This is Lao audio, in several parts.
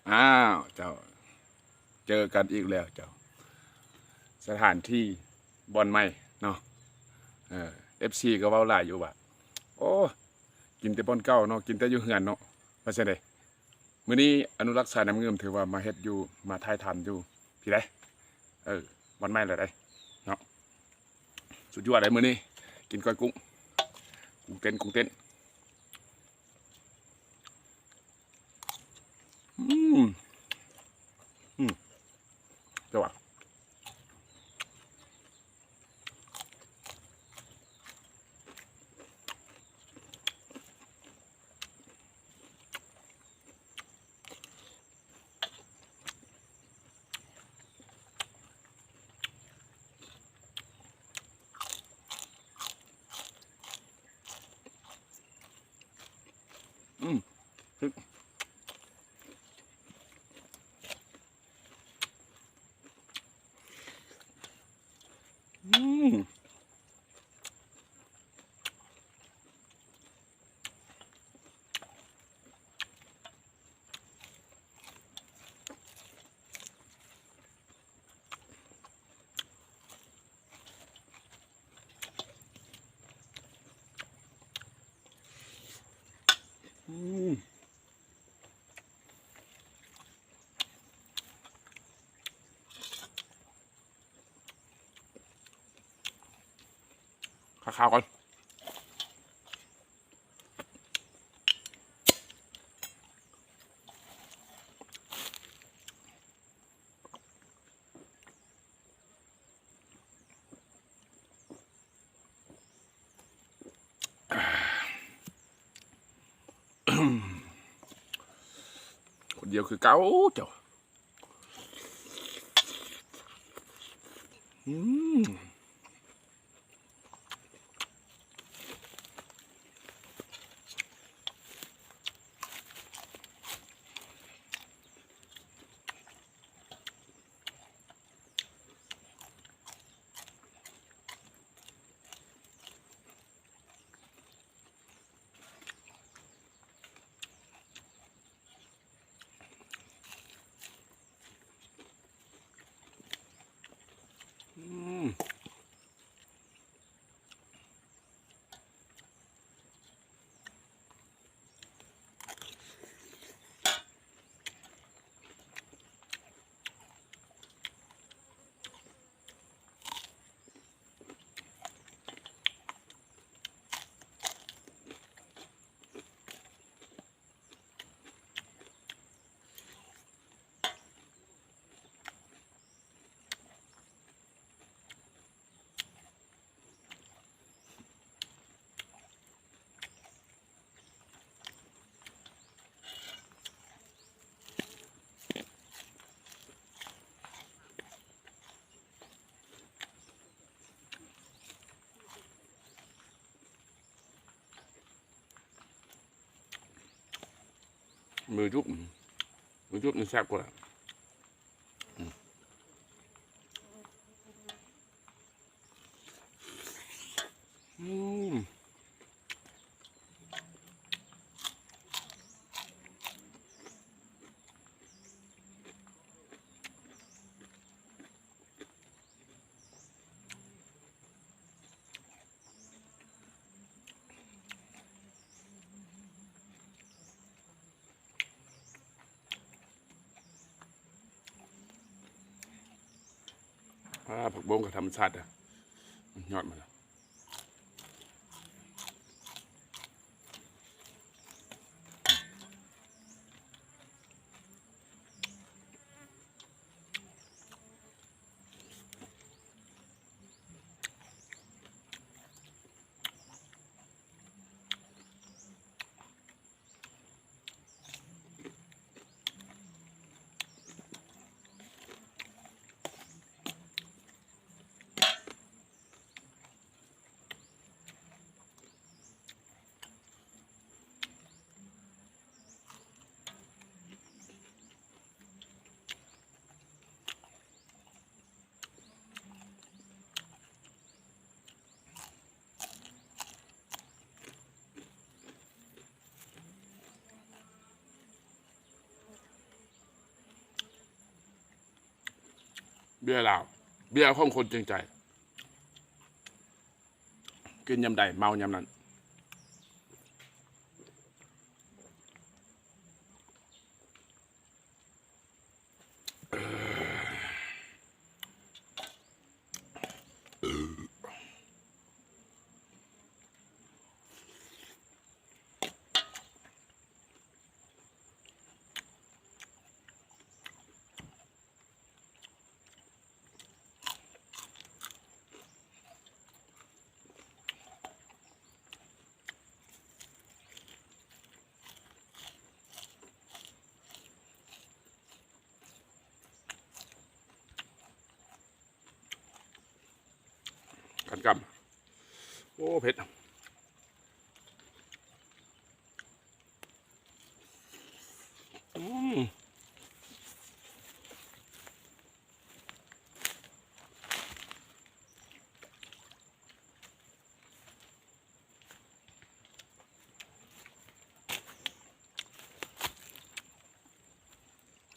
ອ້າວ ເຈົ້າ ເຈີກັນອີກແລ້ວເຈົ້າ ສະຖານທີ່ບ່ອນໃໝ່ເນາະ. ເອີ ເອັຟຊີກໍເວົ້າຫຼາຍຢູ່ວ່າ ໂອ້ ກິນແຕ່ບ່ອນເກົ່າເນາະ ກິນແຕ່ຢູ່ເຮືອນເນາະ ວ່າຊັ້ນເດ. ມື້ນີ້ອະນຸລັກສາຍນ້ຳງື່ມ ຖືວ່າມາເຮັດຢູ່ ມາຖ່າຍທຳຢູ່ພີ້ເດ້. ເອີ ບ່ອນໃໝ່ແລ້ວເດ້ເນາະ. ສຸດຍອດເດ້ມື້ນີ້ ກິນກ້ອຍກຸ້ງ ກຸ້ງເຕັ້ນ ກຸ້ງເຕັ້ນ. ອືມ ອືມ ເຈົ້າວ່າ ອືມ ອືມ. ຄາວໆ ກ່ອນ. ຄົນດຽວຄືເກົ່າເຈົ້າ. ອືມ. ອືມ. ມືຈຸບ ມືຈຸບນີ້ແຊບກວ່າ. ອືມ. ອ່າ ຜັກບົ້ງກໍທຳມະຊາດເດີ້ ຍອດມັນ. ອ ເບຍລາວ ເບຍຂອງຄົນຈິງໃຈ ກິນຍາມໃດເມົາຍາມນັ້ນ. ກັນກຳ ໂອ້ ເຜັດ ອືມ.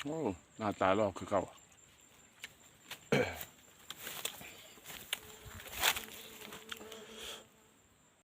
ໂອ້ ໜ້າຕາຫຼໍ່ຄືເກົ່າ.